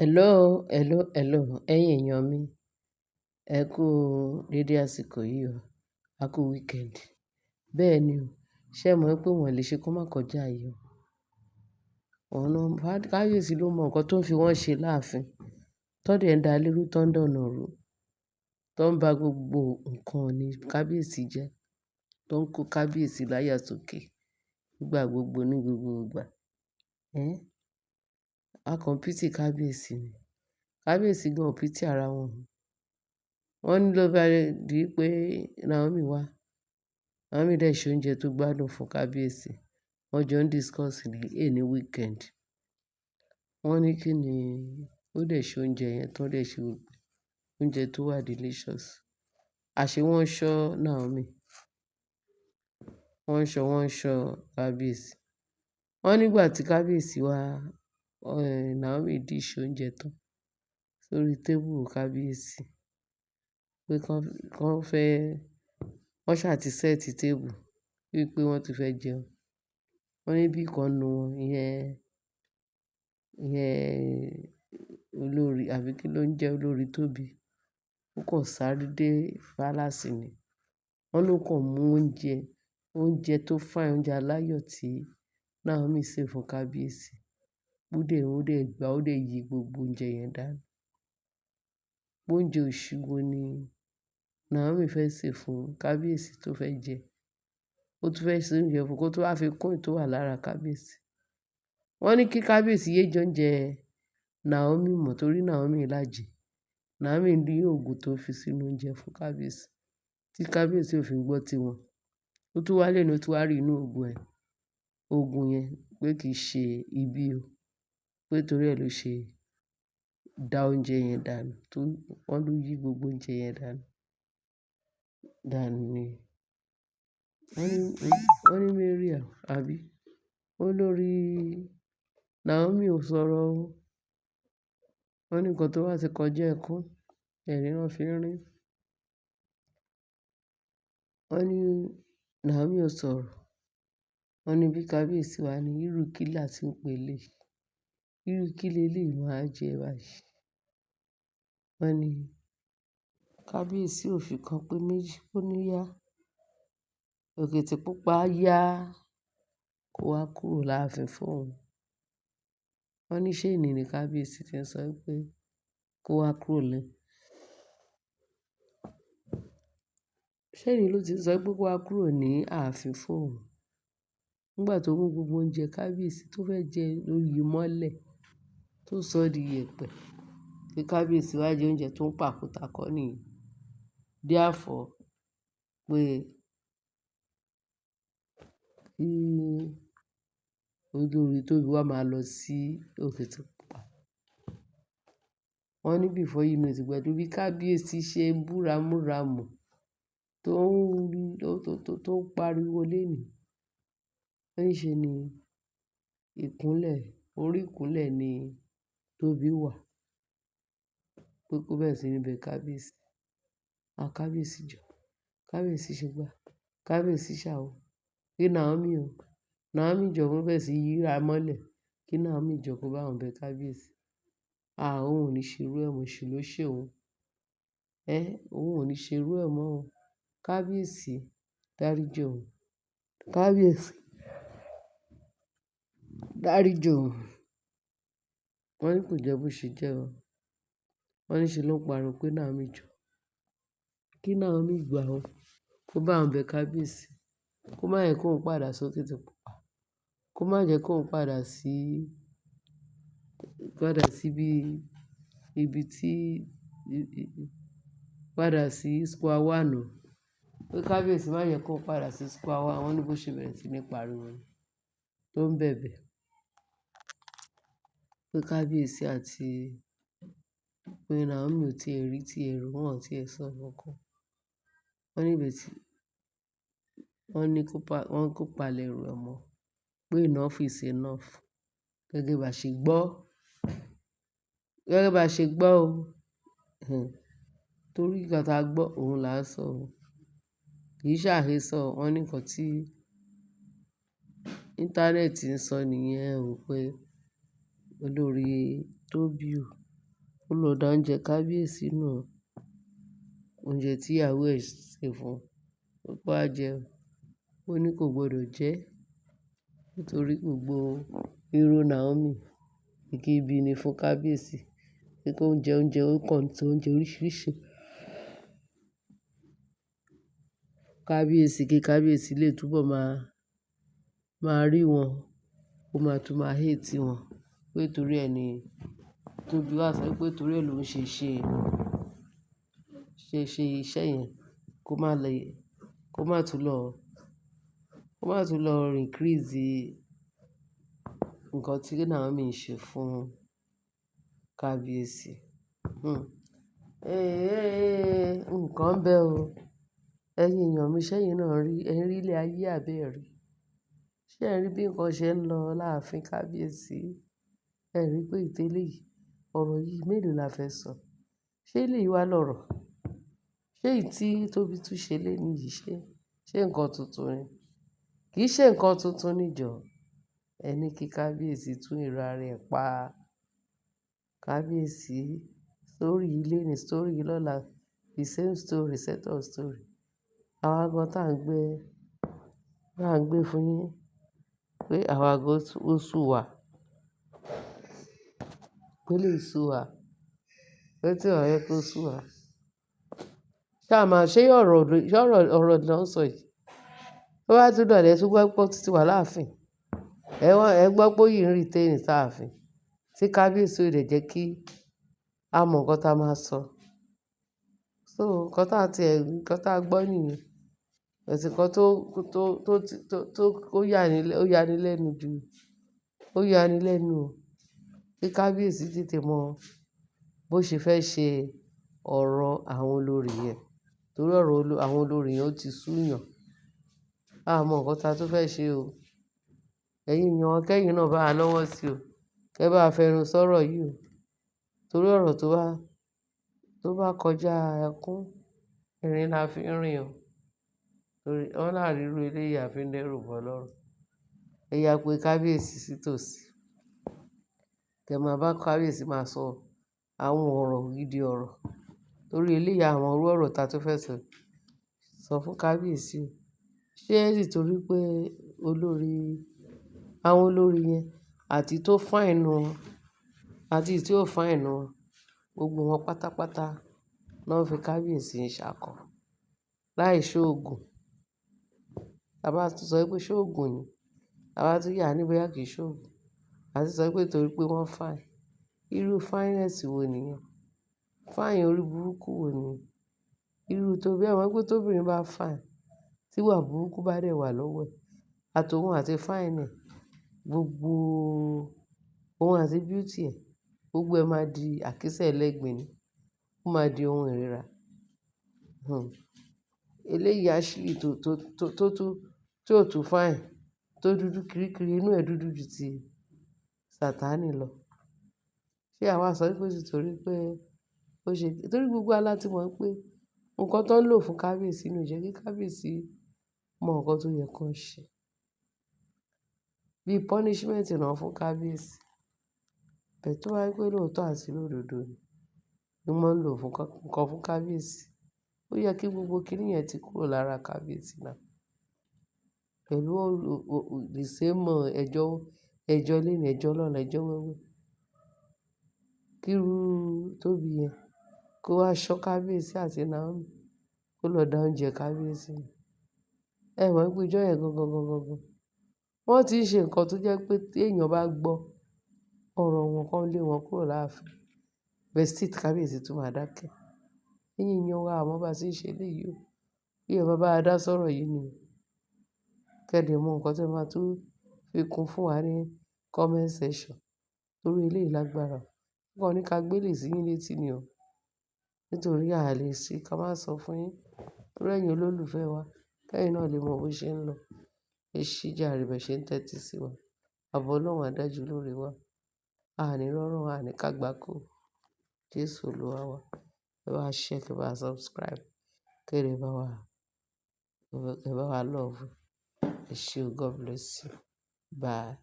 Hello, hello, hello. Ẹ̀yin èèyàn mi, ẹ kú dédé àsìkò yìí o. A kú weekend. Bẹ́ẹ̀ ni o, ṣé ẹ mọ̀ pé wọ́n lè ṣe kó má kọjá ààyè o. Ọ̀nà kábíyèsí ló mọ nǹkan tó ń fi wọ́n ṣe láàfin. Tọ́ dẹ̀ ń da lérú, tọ́ ń dọ̀nà rú, tó ń ba gbogbo nǹkan ní kábíyèsí jẹ́, tó ń kó kábíyèsí láyà sókè nígbà gbogbo ní gbogbo ìgbà. Ẹ́n, a kàn pity kábíyèsí ni. Kábíyèsí gan ò pity ara wọn. Wọ́n ní ló bá di pé Naomi wá. Naomi dẹ̀ ṣe oúnjẹ tó gbádùn fún kábíyèsí. Wọ́n jọ ń discuss ní èní weekend. Wọ́n ní kí ni ó dẹ̀ ṣe oúnjẹ yẹn tó dẹ̀ ṣe gbogbo oúnjẹ tó wà delicious. Àṣé wọ́n ṣọ́ Naomi. Wọ́n ń ṣọ́ kábíyèsí. Wọ́n nígbà tí kábíyèsí wá, Naomi dish oúnjẹ tán sórí table kábíyèsí pé kán fẹ́, wọ́n ṣà ti set table wípé wọ́n ti fẹ́ jẹun. Wọ́n ní bí ìkan nínú wọn, ìyẹn olórí àbí kí ló ń jẹ́ olórí Tóbi. Ó kàn sáré dé palace ni. Wọ́n ló kàn mú oúnjẹ, oúnjẹ tó fine, oúnjẹ aláyọ̀ tí Naomi sè fún kábíyèsí. Ó dẹ̀ gbà, ó dẹ̀ yí gbogbo oúnjẹ yẹn dànù. Oúnjẹ òṣì wo ni Naomi fẹ́ sè fún kábíyèsí tó fẹ́ jẹ. Ó tún fẹ́ ṣe oúnjẹ fún kó tó wá fi kún èyí tó wà lára kábíyèsí. Wọ́n ní kí kábíyèsí yé jẹ oúnjẹ Naomi mọ̀ torí Naomi lájẹ. Naomi ní òògùn tó fi sínú oúnjẹ fún kábíyèsí tí kábíyèsí ò fi gbọ́ tiwọn. Ó tún wá lẹ́nu, ó tún wá rí inú òògùn ẹ̀, òògùn yẹn pé kì í ṣe ibi o, pé torí ẹ ló ṣe da oúnjẹ yẹn dànù, tó wọ́n ló yí gbogbo oúnjẹ yẹn dànù, dànù ni. Wọ́n ní Mariam, àbí? Olórí Naomi ò sọ̀rọ̀ o. Wọ́n ní nǹkan tó bá ti kọjá ẹkún, ẹ̀rín ló fi ń rín. Wọ́n ní Naomi ò sọ̀rọ̀. Wọ́n ní bí kábíyèsí wá ní irú kí là tí ń pè eléyìí. Irú kí léleyìí máa jẹ báyìí. Wọ́n ní kábíyèsí ò fi kan pé méjì, ó ní yá. Òkìtì pupa yá kó wá kúrò láàfin fún òun. Wọ́n ní ṣé èní ni kábíyèsí tí ń sọ wípé kó wá kúrò lẹ́. Ṣé èní ló ti ń sọ wípé kó wá kúrò ní ààfin fún òun. Nígbà tó mú gbogbo oúnjẹ kábíyèsí tó fẹ́ jẹ ló yí mọ́lẹ̀ tó sọ di yẹ̀pẹ̀. Kí kábíyèsí wá jẹ oúnjẹ tó ń pàkúta kọ́ nìyẹn. Therefore, pé kí olórí Tóbi wá máa lọ sí òkìtì pupa. Wọ́n ní before you know it, pẹ̀lú bí kábíyèsí ṣe ń bú ramúramù tó ń, tó ń pariwo léèní. Wọ́n ní ṣe ni ìkúnlẹ̀, orí ìkúnlẹ̀ ni Tóbi wà. Pé kó bẹ̀rẹ̀ sí ní bẹ kábíyèsí. A kábíyèsí jọ, kábíyèsí ṣe gbá, kábíyèsí ṣàwò. Kí Naomi o. Naomi jọ kó bẹ̀rẹ̀ sí yíra mọ́lẹ̀. Kí Naomi jọ kó bá òun bẹ kábíyèsí. À, òun ò ní ṣe irú ẹ mọ́, èṣù ló ṣe òun. Ẹ́, òun ò ní ṣe irú ẹ mọ́ o. Kábíyèsí dáríji òun. Kábíyèsí dáríji òun. Wọ́n ní kò jẹ́ bó ṣe jẹ́ o. Wọ́n ní ṣe ló ń pariwo pé Naomi jọ. Kí Naomi gbà ó, kó bá òun bẹ kábíyèsí. Kó má jẹ́ kó ń padà sókìtì pupa. Kó má jẹ́ kó ń padà sí ibi, ibi tí, padà sí square one o. Pé kábíyèsí má jẹ́ kó ń padà sí square one. Wọ́n ní bó ṣe bẹ̀rẹ̀ sí ní pariwo ni tó ń bẹ̀bẹ̀. Pé kábíyèsí àti pé Naomi ò tí ì rí tí ẹ̀rù, wọ́n ò tí ì sọ nǹkan. Wọ́n ní ìbẹ̀ tí wọ́n ní kó pa, wọ́n kó palẹ̀ ẹrù ẹ mọ́. Pé enough is enough. Gẹ́gẹ́ bá ṣe gbọ́. Gẹ́gẹ́ bá ṣe gbọ́ o. Torí nǹkan tí a gbọ́, òun là ń sọ o. Kì í ṣàhesọ. Wọ́n ní nǹkan tí íńtánẹ́ẹ̀tì ń sọ nìyẹn o pé olórí Tóbi o. Ó lọ da oúnjẹ kábíyèsí nù o. Oúnjẹ tí ìyàwó ẹ̀ sè fún un, pé kó wá jẹ. Ó ní kò gbọdọ̀ jẹ nítorí gbogbo èrò Naomi kí ibi ni fún kábíyèsí. Pé kó jẹ oúnjẹ, ó kàn se oúnjẹ oríṣiríṣi. Kábíyèsí kí kábíyèsí lè túbọ̀ máa, máa rí wọn, ó máa tún máa hate wọn. Pé torí ẹ ni Tóbi wá sọ pé torí ẹ ló ń ṣe iṣẹ́ yẹn kó má lè, kó má tún lọ, kó má tún lọ increase nǹkan tí Naomi ń ṣe fún kábíyèsí. Eh, nǹkan ń bẹ o. Ẹ̀yin èèyàn mi, ṣé ẹ̀yin náà rí, ẹ rí ilé ayé àbí ẹ rí? Ṣé ẹ rí bí nǹkan ṣe ń lọ láàfin kábíyèsí? Ẹ rí pé ìtẹ́lẹ̀ yìí, ọ̀rọ̀ yìí mélòó la fẹ́ sọ? Ṣé eléyìí wá lọ̀rọ̀? Ṣé èyí tí Tóbi tún ṣe léni yìí ṣe nǹkan tuntun ni? Kì í ṣe nǹkan tuntun ní jọ. Ẹ ní kí kábíyèsí tún èrò ara ẹ̀ pa. Kábíyèsí, story yìí léni, story yìí lọ́la, the same story, set of story. Àwa gan tá ń gbé fún yín pé àwa gan ó sú wa. Pé lè sú wa. Pé tí ó yẹ kó sú wa. Ṣé a máa ṣé ọ̀rọ̀, ṣé ọ̀rọ̀, ọ̀rọ̀ ló ń sọ yìí? Tó bá tún dọ̀la ẹ tún gbọ́ pé ó ti wà láàfin. Ẹ wá, ẹ gbọ́ pé ó yìí ń retain sáàfin. Tí kábíyèsí ò dẹ̀ jẹ́ kí a mọ nǹkan tá a máa sọ. So nǹkan tá tí ẹ, nǹkan tá a gbọ́ nìyẹn. Ẹ̀sìn kan tó, ó ya ni lẹ́nu jù. Ó ya ni lẹ́nu o. Kí kábíyèsí tètè mọ bó ṣe fẹ́ ṣe ọ̀rọ̀ àwọn olórí yẹn. Torí ọ̀rọ̀ àwọn olórí yẹn ó ti sú yàn. A mọ nǹkan tá a tún fẹ́ ṣe o. Ẹ̀yin èèyàn wa kẹ́yìn náà bá wa lọ́wọ́ sí o. Kẹ́ bá fẹnu sọ̀rọ̀ yìí o. Torí ọ̀rọ̀ tó bá kọjá ẹkún, ẹ̀rín la fi ń rìn o. Torí wọ́n láàrín irú eléyìí a fi ń dẹ́rù bọ́ lọ́rùn. Ẹ yá pé kábíyèsí sí tòsí. Kẹ́ máa bá kábíyèsí máa sọ àwọn ọ̀rọ̀ gidi ọ̀rọ̀. Torí eléyìí àwọn irú ọ̀rọ̀ tá a tún fẹ́ sọ, sọ fún kábíyèsí o. Ṣé nítorí pé olórí, àwọn olórí yẹn àti tó fine nínú wọn àti tí ò fine nínú wọn, gbogbo wọn pátápátá náà fi kábíyèsí ń ṣàkọ. Láì ṣe ògùn. A bá tún sọ pé ṣé ògùn ni? A bá tún yà ní bóyá kì í ṣe ògùn. A sì sọ pé torí pé wọ́n fine. Irú fineness wo nìyẹn? Fine orí burúkú wo ni? Irú tó bí ẹ mọ̀ pé tó obìnrin bá fine, tí ìwà burúkú bá dẹ̀ wà lọ́wọ́ ẹ̀, àti òun àti fine ẹ̀, gbogbo òun àti beauty ẹ̀, gbogbo ẹ máa di àkísà ẹlẹ́gbin ni. Ó máa di ohun ìríra. Eléyìí Ashley tó, tí ò tún fine, tó dúdú kirikiri, inú ẹ̀ dúdú ju ti Sataní lọ. Ṣé àwa sọ wípé nítorí pé ó ṣe, torí gbogbo wa láti mọ̀ pé nǹkan tó ń lò fún kábíyèsí ni ò jẹ́ kí kábíyèsí mọ nǹkan tó yẹ kó ṣe. Bí punishment náà fún kábíyèsí. Bẹ́ẹ̀ tó bá wípé lóòótọ́ àti lódodo ni wọ́n ń lò fún nǹkan fún kábíyèsí. Ó yẹ kí gbogbo kíní yẹn ti kúrò lára kábíyèsí náà. Pẹ̀lú the same ẹjọ́, ẹjọ́ léni, ẹjọ́ lọ́la, ẹjọ́ wẹ́wẹ́. Kí irú Tóbi yẹn kó wá ṣọ́ kábíyèsí àti Naomi, kó lọ da oúnjẹ kábíyèsí nù. Ẹ mọ̀ wípé ijọ́ yẹn gangan, gangan, gangan. Wọ́n ti ń ṣe nǹkan tó jẹ́ pé tí èèyàn bá gbọ́ ọ̀rọ̀ wọn kan lé wọn kúrò láàfin. But still kábíyèsí tún máa dákẹ́. Ẹ̀yin èèyàn wa, àmọ́ bá ṣe ń ṣe eléyìí o. Kí ẹ bá wa dá sọ̀rọ̀ yìí ni o. Kẹ́ dẹ̀ mọ nǹkan tí ẹ máa tún fi kún fún wa ní comment section. Torí eléyìí lágbára. Wọ́n ní ká gbé lè sí yín létí ni o. Nítorí a lè ṣe ká máa sọ fún yín. Torí ẹ̀yin olólùfẹ́ wa, kẹ́yìn náà lè mọ bó ṣe ń lọ. Ẹ ṣé jàre bẹ́ẹ̀ ṣe ń tẹ́tí sí wa. Àbọ̀ Ọlọ́run á dájú lórí wa. A ní rọ́rùn, a ní kágbákò. Jésù Olúwa wa. Ẹ bá wa share, kí ẹ bá wa subscribe, kí ẹ bá wa, kí ẹ bá wa love. Ẹ ṣé o. God bless you. Bye.